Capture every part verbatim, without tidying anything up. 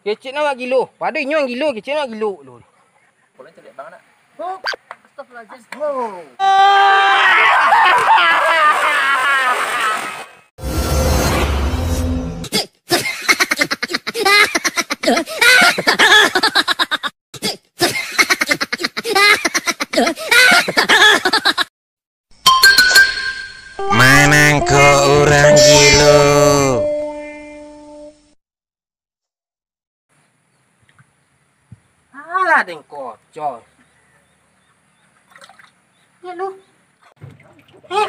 Kecek nak gilo. Pado inyo nan gilo, kecek nak gilo. Pulang cari abang nak. Astagfirullahaladzim. Manangkok urang gilo. Alah, deng kocor. Ya lu. Eh, eh,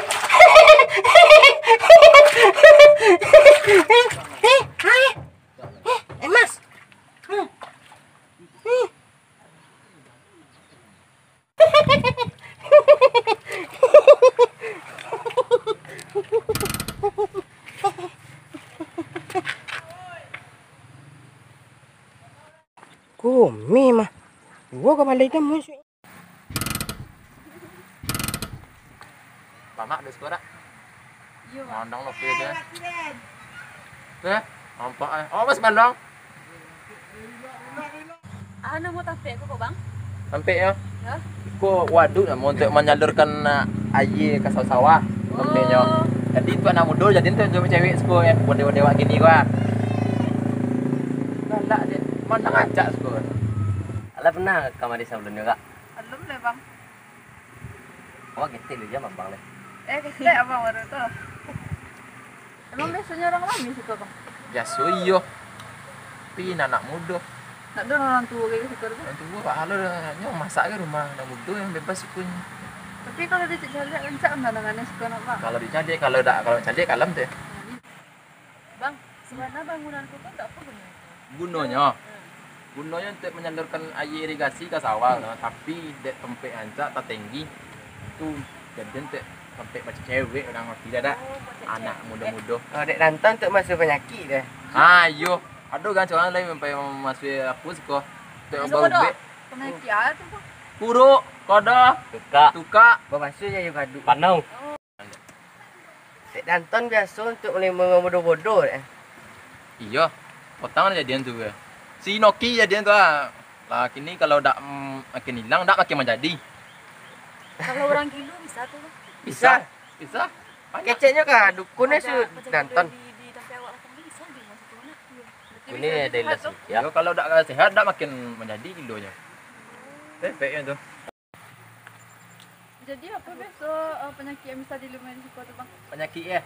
eh, eh, eh, Mas. Hmm. Hmm. Kumi mah. Duo ka balai tu musuh. Lamak dek siko dak? Iyo, Bang. Mandang lo, oke, oke. Eh, nampak, eh. Oh, Mas Mandang. Ah, namo tampek ko, Bang? Tampek, yo? Yo. Iko waduk namo, untuk manyalurkan, ah, aia ka sawah-sawah, tampeknyo. Oh. Jadi, tu anak mudo, jadi tu cewek-cewek siko, yo, model-model awak kini ko, ah. Galak je. Mandang acak siko. Alah pernah ka mari sabalumnyo, Kak? Balum lai, Bang. Awak ketek dulu jam abang lai. Eh, ketek abang baru tu. Emang biasonyo urang rami siko, Bang? Biaso iyo. Tapi anak mudo. Ndak ado urang tuo ka siko tu? Urang tuo, Pak, halo nyo masak ka rumah. Anak mudo nan bebas sikonyo. Tapi kalau dicaliak rancak pandangan siko, Bang? Kalau dicaliak, kalau dak, kalau caliak kalem tu. Bang, sabana bangunan ko tu untuak apo gunonyo? Gunonyo? Hmm. Gunonyo untuak manyalurkan aia irigasi ka sawah, hmm, nah, tapi dek tampek rancak, tatenggi. Tu jadi untuak tampek bacewek, urang ngarti dak? Oh, bacewek. Anak mudo-mudo. Oh, dek nonton untuak masuak panyakik deh. Ah, iyo. Ado kan urang lain sampai masuak apo siko? Untuak bau bek. Panyakik apo tu, Bang? Kuruk, kodo. Tukak. Tukak. Bamasuak je aia gaduak. Panau. Oh. Dek Danton biaso untuak manimo bodoh-bodoh, eh. Iyo, potang lah jadian tu, eh. Si Noki jadian tu, ah. Lah, kini kalau dak, mm, makin ilang, dak makin manjadi. Kalau urang gilo bisa tu, Bang? Bisa, bisa. Banyak. Keceknyo ka dukun si Danton. Di, di tampek awak lakukan tu bisa di rumah situ, nak? Iyo. Berarti bisa sehat tu? Iyo, kalau dak sehat, dak makin manjadi gilonyo. Efeknyo tu. Jadi, apo biaso, eh, panyakik yang bisa dilumokan siko tu, Bang? Panyakik, eh?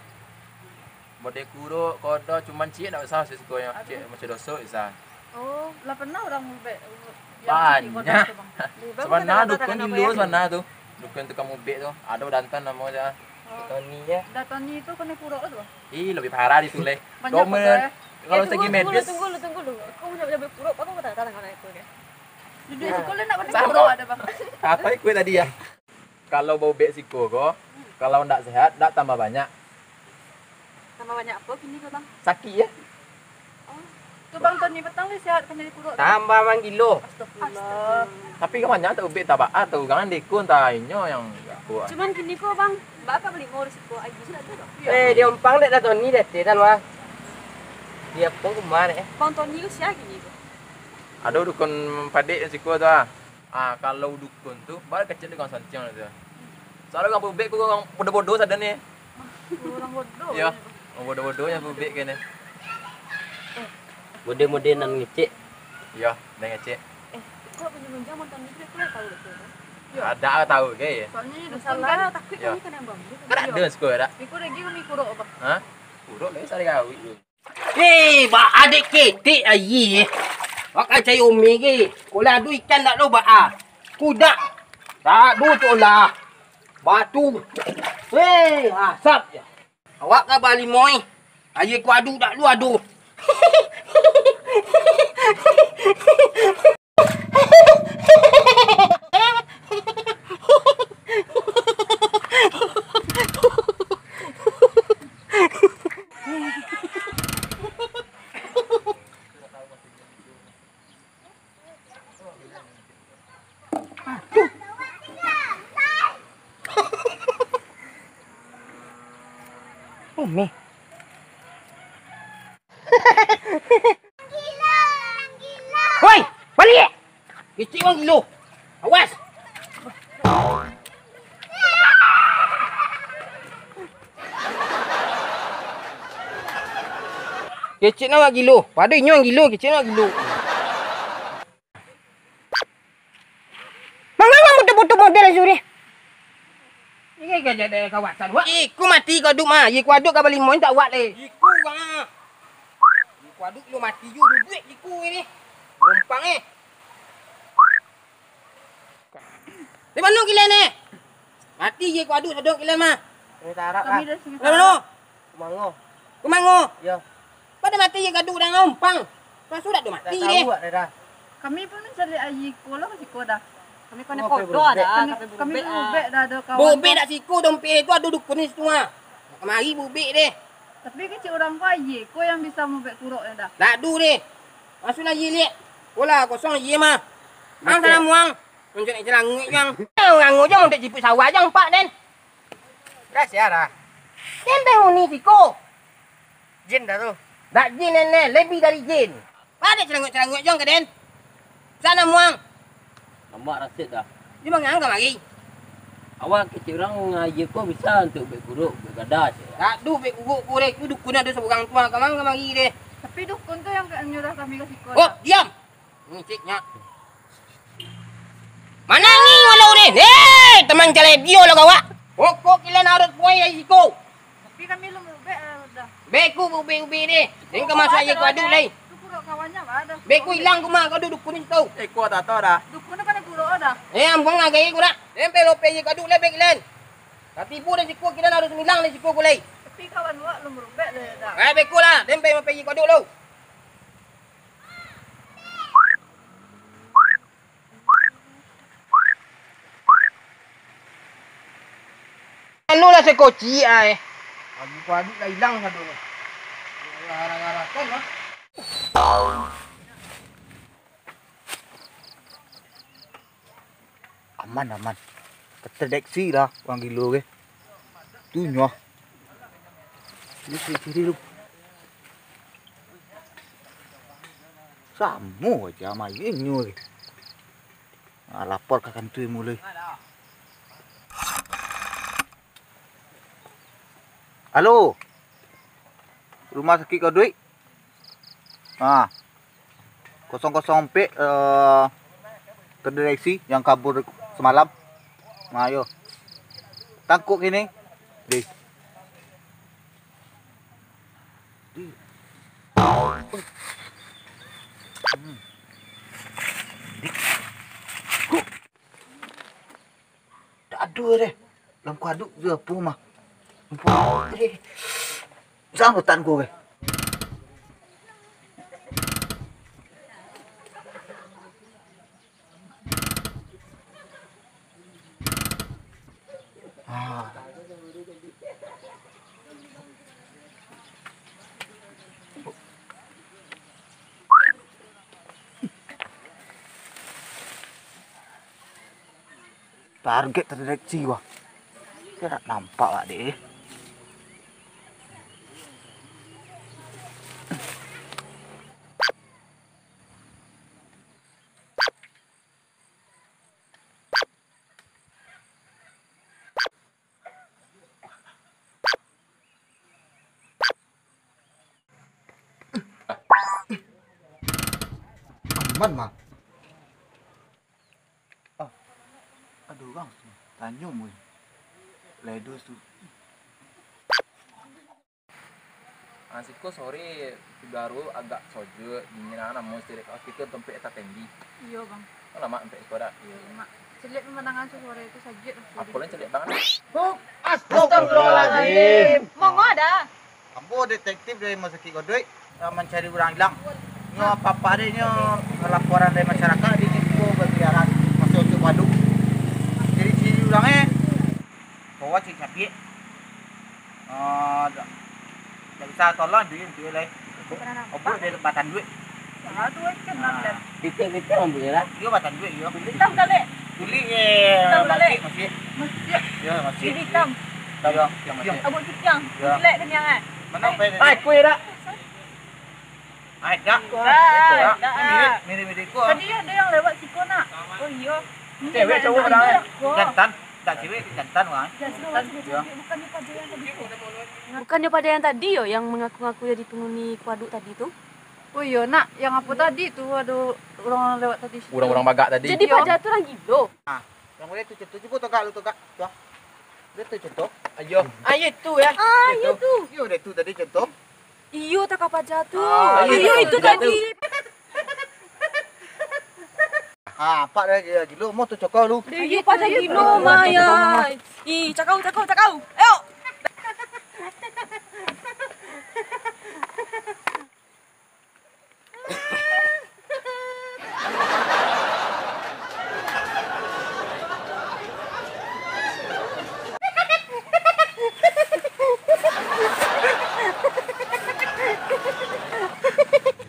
Model kuruk, kodo, cuman ciek ndak usah sih sikonyo. Habis? Ciek macam dosok bisa. Oh, lah pernah urang ubek, yang sakik kodo tu, Bang? Banyak. Sabana dukun dulu, sabana tu. Dukun tukang ubek tu. Ado Danton namonyo. Oh. Tony, ya. Dah Tony tu kanai kuruk tu, Bang? Ih, lebih parah di tu, leh. Banyak kodo, eh. Kalau segi medis. Eh, tunggu, tunggu, tunggu, tunggu. Aku punya, punya kuruk, aku tak tahu tangan aku, ya. Duduk di siko lah nak kena kuruk ado, Bang. Apo ikut tadi, ya? Kalau baubek siko ko, kalau ndak sehat, ndak tambah banyak. Tambah banyak apo kini ko, Bang? Sakik, ya. Oh. Tu Bang Tony patang lai sehat, kan jadi kuruk tu. Tambah manggilo. Astagfirullah. Tapi kan banyak tak ubek tabak atau jangan deko entah inyo yang kuat. Cuman kini ko, Bang, baa ka balimo di siko, aia sudah tu, Bang. Eh, di Ompang dek dah Tony dek teh tan, wah. Dia pun kumar, eh. Bang Tony ko sia kini ko? Ado dukun padek di siko tu, ah. Ah, kalau dukun tu, baa kecek dek urang Santiang tu. Soalnyo urang paubek ko urang bodoh-bodoh sadonyo. Urang bodoh. Iyo. Urang bodoh-bodoh nan paubek ko ni. Model-model nan ngecek. Iyo, nan ngecek. Eh, kok punyo manjang mantan ni, kau tahu betul kan? Iyo. Ado tahu ke? Soalnyo ni dukun kan. Masalah takuik kami kena bang. Kan ado siko dak? Iko lagi kami kuruk apa? Hah? Kuruk lagi sari kawik tu. Hei, baa dek ketek aia. Wak ka cari umi ke. Kolah ado ikan dak lo baa. Kudak. Tak ado tu lah. Batu. Hei, asap je. Awak ka balimo eh. Aia ku adu dak lo ado. Umi. Kecek urang gilo. Awas. Kecek nan awak gilo. Pado inyo nan gilo, kecek nan awak gilo. Manga urang putuih-putuih model Azuri? Ini gajah dari kawasan, wak. Iko mati ko aduk mah. Iko aduk ka balimo, tak awak leh. Iko urang ah. Iko aduk lo mati jo, duduak iko ini. Gompang eh. Di mano kilen eh? Mati je ko aduk sadonyo kilen mah. Dari Tarak Kami lah. Dari sini. Mano? Kumango. Kumango. Yo. Pado mati je ko aduk dang ompang. Masuak dak do mati je. Tahu dak dah. Kami pun mancaliak aia iko lah ka siko dah. Kami konek Oh, kodo berubek. dah, Kami, kami kami berubek, ah. berubek dah, ado kawan Berubek tu. dak siko dompet tu ado dukun di situ ah. Kamari berubek deh. Tapi kecek urang ko aia ko yang bisa maubek kurok dah. Dak ado deh. Masuak aia liak. Bola kosong aia mah. Ang Betul. salah muang. Untuak nak celanguik jang. Urang jang untuak jipuik sawah jang pak den. Dah siah dah. Den teh muni siko. Jin dah tu. Dak jin den, lebih dari jin. Pado celanguik-celanguik jang ka den. Sana muang. Lamak rasit dah. Di manga ang kamari? Awak kecek urang aia ko bisa untuak ubek kurok, ubek gadah, cek. Dak ado ubek kurok ko deh. Ko dukun ado surang tu, ang kamang kamari deh. Tapi dukun tu yang ka nyuruah kami ka siko Oh, dah. diam. Ngiciknyo. Manangih walau deh. Hei, teman caledio lo kawak. Pokok kilen harus puai dari siko. Tapi kami lum ubek lah dah. Beku ubek-ubek deh. Engka masuak aia ko aduk lai. Tu kurok kawannya lah dah. Beku ilang kuma ko dukun itu. Eh, kuat atau dah? Dukun tu kan kurok dah. Eh, ampun lah gaya ko dah. Empe lope aia ko aduk lai bek kilen. Tapi bu dari siko kilen harus milang dari siko ko lai. Tapi kawan wak lum ubek lah dah. Eh, beku lah. Empe lope aia ko aduk lo. Anu lah sakocik ai. Pagi-pagi lah ilang sadonyo. Alah, arah-arahkan lah. Aman, aman. Terdeteksi lah urang gilo ke. Tu nyo. Ni ciri-ciri tu. Samo aja main nyo ke. Ah, lapor ka kantua mulai. Halo. Rumah sakit Koduik? Ah. Kosong kosong ampek, eh, terdeteksi yang kabur semalam. Nah, ayo. Tangkok kini. Dih. Dih. Hmm. Dih. Dak ado deh. Lam kuaduk tu apo mah? Apo? Eh. Sanggup tanku ke? Ah. Target terdeteksi, wah. Kok dak nampak, wak, deh. Aman mah. Ah, ado urang tu. Tanyo mui. Ledo tu. Ah, siko sore udaro agak sojuak, dingin, ah, namo caliak ka kito tampek tatenggi. Iyo, Bang. Alamak, tampek siko dak? Iyo, Mak. Caliak pamandangan sore tu sajuak lah. Apo lah caliak, Bang? Astagfirullahaladzim. Mongo ado. Ambo detektif dari Rumah Sakit Koduik, eh, mancari urang ilang. Nyo apak-apak dek nyo laporan dari masyarakat, dek nyo ko bakiliaran masuak Oncok Paduk. Ciri-ciri urang, eh, Bawa cik capik. Ah, dak, dak bisa tolong duit, duit lai. Obok dia batan duit. Ah, duit kan Ah. Batan. Titik-titik rambutnya lah. Dia batan duit, dia. Hitam kali. Kulit, eh, Hitam kali. Masih, masih. Masih. Ya, masih. Gigi hitam. Hitam. Ya, yang masih. Rambut kicang. Ya. Jelek kenyang, eh. Mana Eh. apa yang Ah, kuih dah. Ai, dak. Dak, dak. Mirip, mirip, mirip ko. Tadi ado yang lewat siko, nak. Oh, iyo. Cewek, cowok, dah, eh? Jantan, dak cewek, jantan, wang. Jantan. Iyo. Bukannyo pado yang tadi yo, yang mangaku-ngaku jadi penghuni kuaduk tadi tu? Oh iyo, nak, yang apo tadi tu, ado urang lewat tadi situ. Urang-urang bagak tadi. Jadi paja tu urang gilo. Ah, yang udah tu contoh, cubo tagak lu tagak. Tuh. Udah tu contoh. Ayo. Ah, iyo tu yo. Ah, iyo tu. Iyo udah tu tadi contoh. Iyo, tagak paja tu. Ah, iyo, iyo, itu itu tadi. Ah, apak dah gilo, mau tu cokau lu. Iyo, paja gilo, Maya. Ih, cakau, cakau, cakau. Ayo.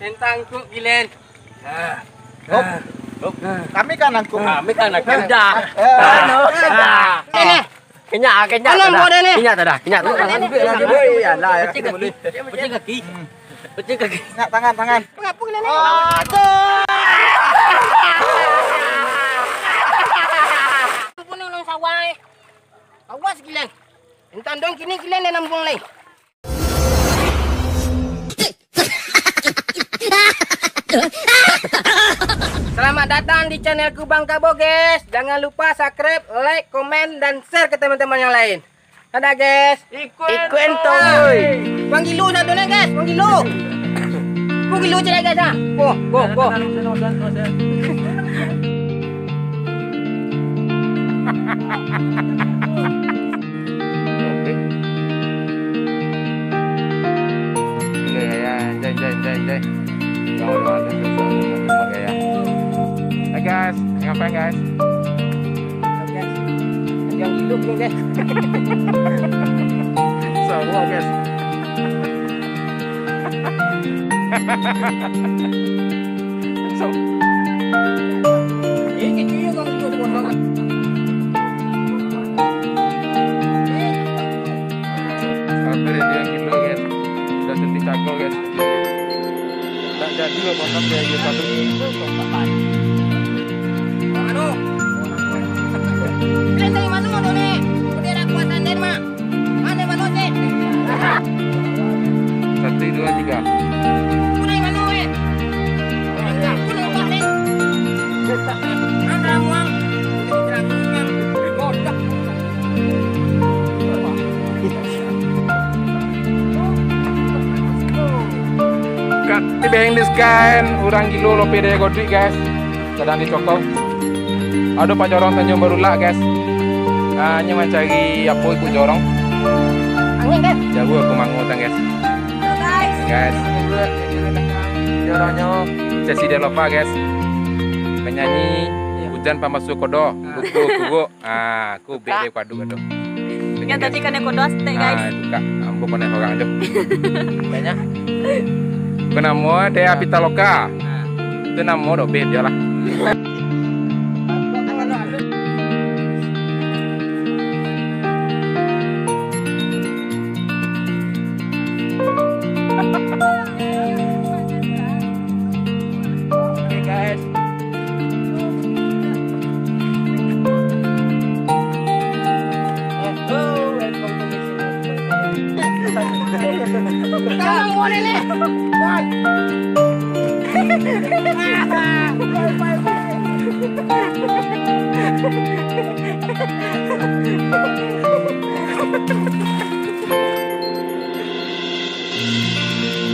Tentang kuk Gilen. Hop. Hop. Kami kan nangkuk. Kami kan nangkuk. Dah. Eh. Dah. Ini. Kenyak, kenyak. Anam tadah. Buah dah ni. Kenyak tadah, kenyak. Buah dah ni. Alah, ya. Pecing kaki. Pecing kaki. Pecing kaki. Nak tangan, tangan. Mengapa kena ni? Aduh. Ampun, orang sawah, eh. Awas, Gilen. Entah dong kini Gilen dah nambung ni. Selamat datang di channelku Bang Kabo, guys. Jangan lupa subscribe, like, komen, dan share ke teman-teman yang lain. Dadah, guys. Ikuen toy. Wang gilo satu ni, guys. Wang gilo. Wang gilo je lah, guys, ah. Go, go, go. Oke. Oke, ya, ya. Enjoy, enjoy, enjoy, enjoy. Oke, ya. Hai, guys, ngapain, guys? Guys, yang hidup nih, guys. Sama, guys. So. Eh, kecil juga, kecil juga. Hampir dia yang gilo, guys. Sudah suntik cakol, guys. Tak jadi lah, makan dia aja satu. Anu. Dia dari mana tu ni? Dia nak kuat tanden mah. Satu, dua, tiga. Kat di behind this guy, urang gilo lope dari Godrik, guys. Sadang dicokok. Ado Pak Jorong Tanjung Barulak, guys. Ah, nyo mancari apo ikut jorong. Angin, guys. Jauah aku mangu tang, guys. Halo, guys. Guys. Jorongnyo. Sesi Delova, guys. Penyanyi Hujan Pambasuh Kodo. Buku, buku. Ah, aku bek dia kuaduk tu. Yang tadi kan yang kodo astek, guys. Ah, itu kak, ambo konek orang tu. Banyak. Aku namo dia Pitaloka. Ah. Itu namo dok bek dia lah. Oke, guys.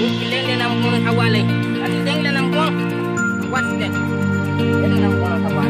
Ni Gilen dia nampuang sawah lai. Tadi Gilen dia nampuang. Awas, Gilen. Dia nampuang sawah.